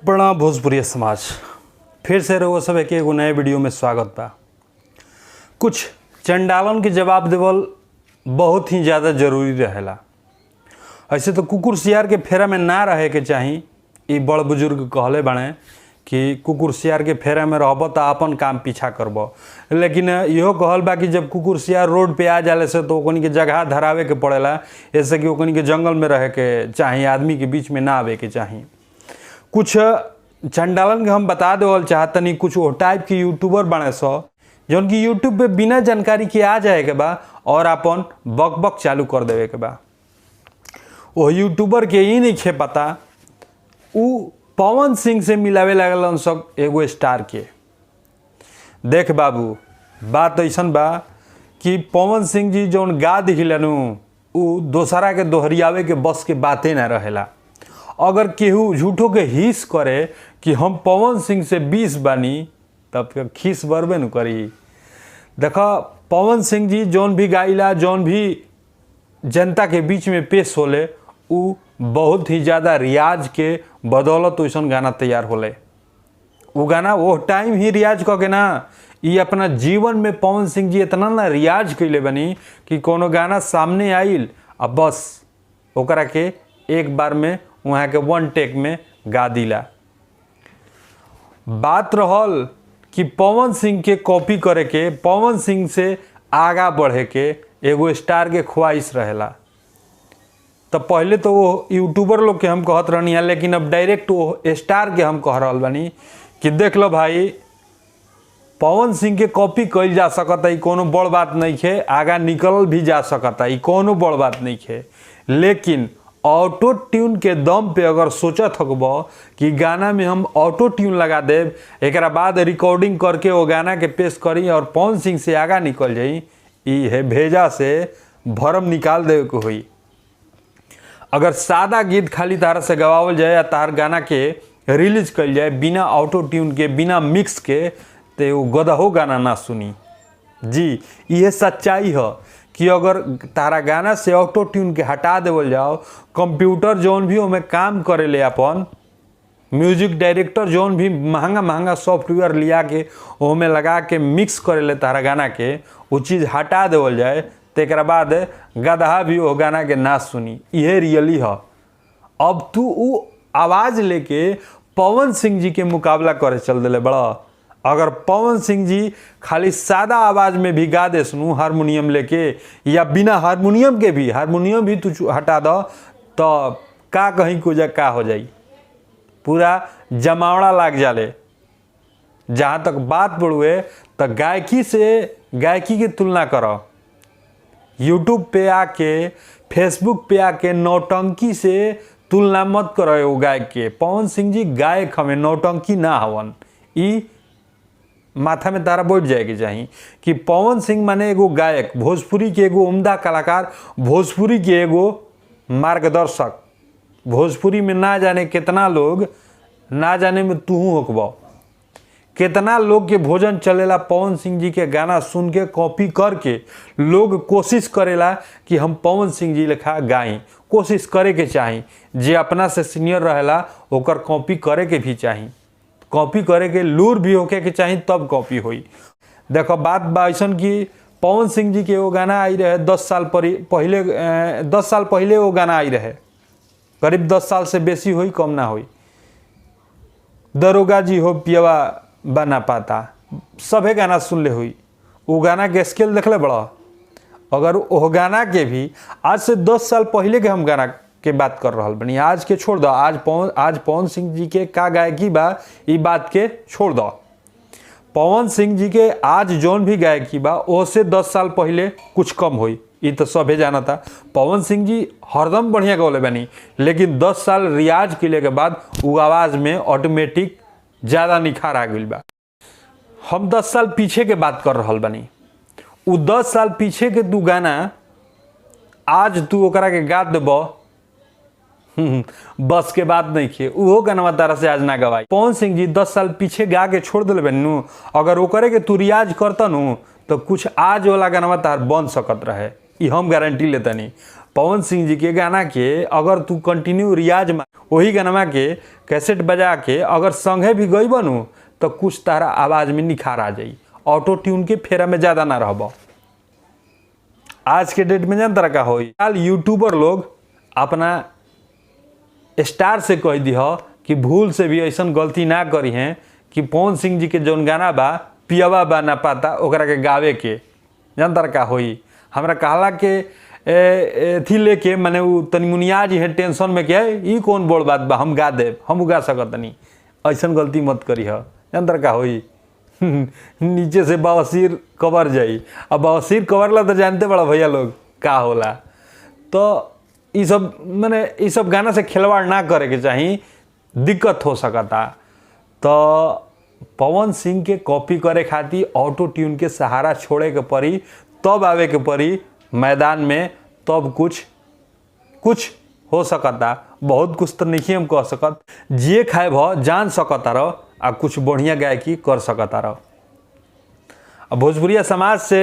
प्रणाम भोजपुरी समाज, फिर से रहुआ सब के एगो नए वीडियो में स्वागत बा। कुछ चंडालन के जवाब देवल बहुत ही ज़्यादा जरूरी रहेला। ऐसे तो कुकुर सियार के फेरा में ना रहे के चाही। ई बड़ बुजुर्ग कहले बाड़े कि कुकुर सियार के फेरा में रहब तो आपन काम पीछा करब, लेकिन इहो कहल बा कि जब कुकुर सियार रोड पे आ जाले से तो ओकनी के जगह धरावे के पड़ेला, ऐसे कि ओकनी के जंगल में रहे के चाही, आदमी के बीच में ना आवे के चाही। कुछ चंडालन के हम बता देवल चाहतनी, कुछ वो टाइप के यूट्यूबर बने सो जौन की यूट्यूब पे बिना जानकारी के आ जाए के बा और अपन बक बक चालू कर देवे के बा। वो यूट्यूबर के ई नहीं खे पता, उ पवन सिंह से मिलावे लागल सब एगो स्टार के। देख बाबू, बात ऐसन बा कि पवन सिंह जी जौन गा दिखलनु उ दोसरा के दोहरियावे के बस के बातें ना रहेला। अगर केहू झूठो के हिस करे कि हम पवन सिंह से 20 बानी, तब फिर खीस बरबे न करी। देख, पवन सिंह जी जौन भी गाइला, जौन भी जनता के बीच में पेश होले, उ बहुत ही ज़्यादा रियाज के बदौलत वैसन गाना तैयार होले। वो गाना वो टाइम ही रियाज कऽ के ना, ई अपना जीवन में पवन सिंह जी इतना ना रियाज कैले बनी कि कोनो गाना सामने आइल आ बस ओकरा के एक बार में वहाँ के वन टेक में गा दिला। बात रहल कि पवन सिंह के कॉपी करे के, पवन सिंह से आगा बढ़े के एगो स्टार के ख्वाहिश रहेला। तो पहले तो वो यूट्यूबर लोग के हम कहत रहनी है, लेकिन अब डायरेक्ट वो स्टार के हम कह रहल बानी कि देख लो भाई, पवन सिंह के कॉपी कइल जा सकता है, कोनो बड़ बात नहीं है, आगा निकल भी जा सकता है, कोनो बड़ बात नहीं है। लेकिन ऑटो ट्यून के दम पे अगर सोचत हकब कि गाना में हम ऑटो ट्यून लगा देब, एकरा बाद रिकॉर्डिंग करके वो गाना के पेश करी और पवन सिंह से आगा निकल जाई, ई है भेजा से भरम निकाल देवे के होई। अगर सादा गीत खाली तारा से गवावल जाए या तार गाना के रिलीज कल जाए बिना ऑटो ट्यून के, बिना मिक्स के, तो वो गदहो गाना ना सुनी जी। ये सच्चाई है कि अगर तारा गाना से ऑटो ट्यून के हटा देवल जाओ, कंप्यूटर जौन भी ओमे काम करेले, अपन म्यूजिक डायरेक्टर जौन भी महंगा महंगा सॉफ्टवेयर लिया के ओमे लगा के मिक्स करेले तारा गाना के, वो चीज़ हटा देवल जाए तो एक बाद गदहा भी वो गाना के ना सुनी। यह रियली है। अब तू वो आवाज़ लेके पवन सिंह जी के मुकाबला करे चल दिले बड़ा। अगर पवन सिंह जी खाली सादा आवाज़ में भी गा दे सुनू हारमोनियम लेके, या बिना हारमोनियम के भी, हारमोनियम भी तू हटा दो तो का कहीं को जा का हो जाई, पूरा जमावड़ा लाग जाले। जहाँ तक बात बढ़ुए तो गायकी से गायकी की तुलना करो। यूट्यूब पे आके, फेसबुक पे आके नौटंकी से तुलना मत करो एगो गायक के। पवन सिंह जी गायक हमें, नौटंकी ना हवन। ई माथा में तारा बैठ जाए के चाही कि पवन सिंह माने एगो गायक, भोजपुरी के एगो उम्दा कलाकार, भोजपुरी के एगो मार्गदर्शक। भोजपुरी में ना जाने कितना लोग, ना जाने में तूहू होकबो, कितना लोग के भोजन चलेला पवन सिंह जी के गाना सुन के कॉपी करके। लोग कोशिश करेला कि हम पवन सिंह जी लेखा गाई, कोशिश करे के चाही। जे अपना से सीनियर रहेला ओकर कॉपी करे के भी चाही, कॉपी करे के लूर भी होके के चाही, तब कॉपी होई। देखो बात बा ऐसन कि पवन सिंह जी के वो गाना आई रहे 10 साल पहले, 10 साल पहले वो गाना आई रहे, करीब 10 साल से बेसी होई, कम ना होई। दरोगा जी हो पियवा बना पाता, सभे गाना सुन ले हुई। वो गाना के स्केल देखले बड़ा। अगर वो गाना के भी आज से 10 साल पहले के हम गाना के बात कर रहा बनी, आज के छोड़ दो, आज पवन सिंह जी के का गायकी बा ई बात के छोड़ दो। पवन सिंह जी के आज जौन भी गायकी बा ओसे 10 साल पहले कुछ कम होई, ई तो सभे जाना था। पवन सिंह जी हरदम बढ़िया गौले बनी, लेकिन 10 साल रियाज के बाद वो आवाज़ में ऑटोमेटिक ज़्यादा निखार आ गइल बा। हम 10 साल पीछे के बात कर रहल बानी, उ 10 साल पीछे के तू गाना आज तू ओकरा के गा देब, बस के बात नहीं खे, उहो गाना तारा से आज ना गवाई। पवन सिंह जी 10 साल पीछे गा के छोड़ दिले बनी, अगर ओकरे के तू रियाज करता नु तो कुछ आज वाला गाना तार बन सकत रहे, ई हम गारंटी लेतनी। पवन सिंह जी के गाना के अगर तू कंटिन्यू रियाज में वही गाना के कैसेट बजा के अगर संगे भी गई बनू तो कुछ तारा आवाज़ में निखार आ जाई। ऑटो ट्यून के फेरा में ज़्यादा ना रहब। आज के डेट में जान तरह का होई, काल यूट्यूबर लोग अपना स्टार से कह दिह कि भूल से भी ऐसा गलती ना करी हैं कि पवन सिंह जी के जौन गाना बा पियवा बा ना पाता ओकरा के गावे के जान तरह का होई। हमरा कहला के एथी लेके माने उ तनी मुनिया जी है टेंशन में कि ई कौन बड़ बात बा, हम गा देब, हम गा सकतनी। ऐसा गलती मत करी ह, जान तरह का होई। नीचे से बवासीर कबर जाई। अब बवासीर कबरला तो जानते बड़ा भैया लोग का होला। तो ई सब माने ई सब गाना से खिलवाड़ ना करे के चाही, दिक्कत हो सकता। तो पवन सिंह के कॉपी करे खातिर ऑटो ट्यून के सहारा छोड़े के पड़ी, तब आवे के पड़ी मैदान में, तब कुछ कुछ हो सकता। बहुत कुछ तो नहीं हम कह सकत, जे खाए भ जान सकता रहो आ कुछ बढ़िया गायकी कर सकता रहो। अब भोजपुरिया समाज से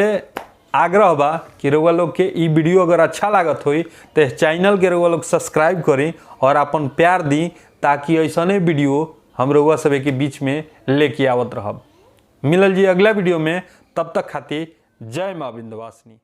आग्रह बा कि रउआ लोग के ई वीडियो अगर अच्छा लागत होई तो इस चैनल के रउआ लोग सब्सक्राइब करी और अपन प्यार दी, ताकि ऐसने वीडियो हम रउआ सब के बीच में लेके आवत रहब। मिलल जी अगला वीडियो में, तब तक खातिर जय माँ विंध्यवासिनी।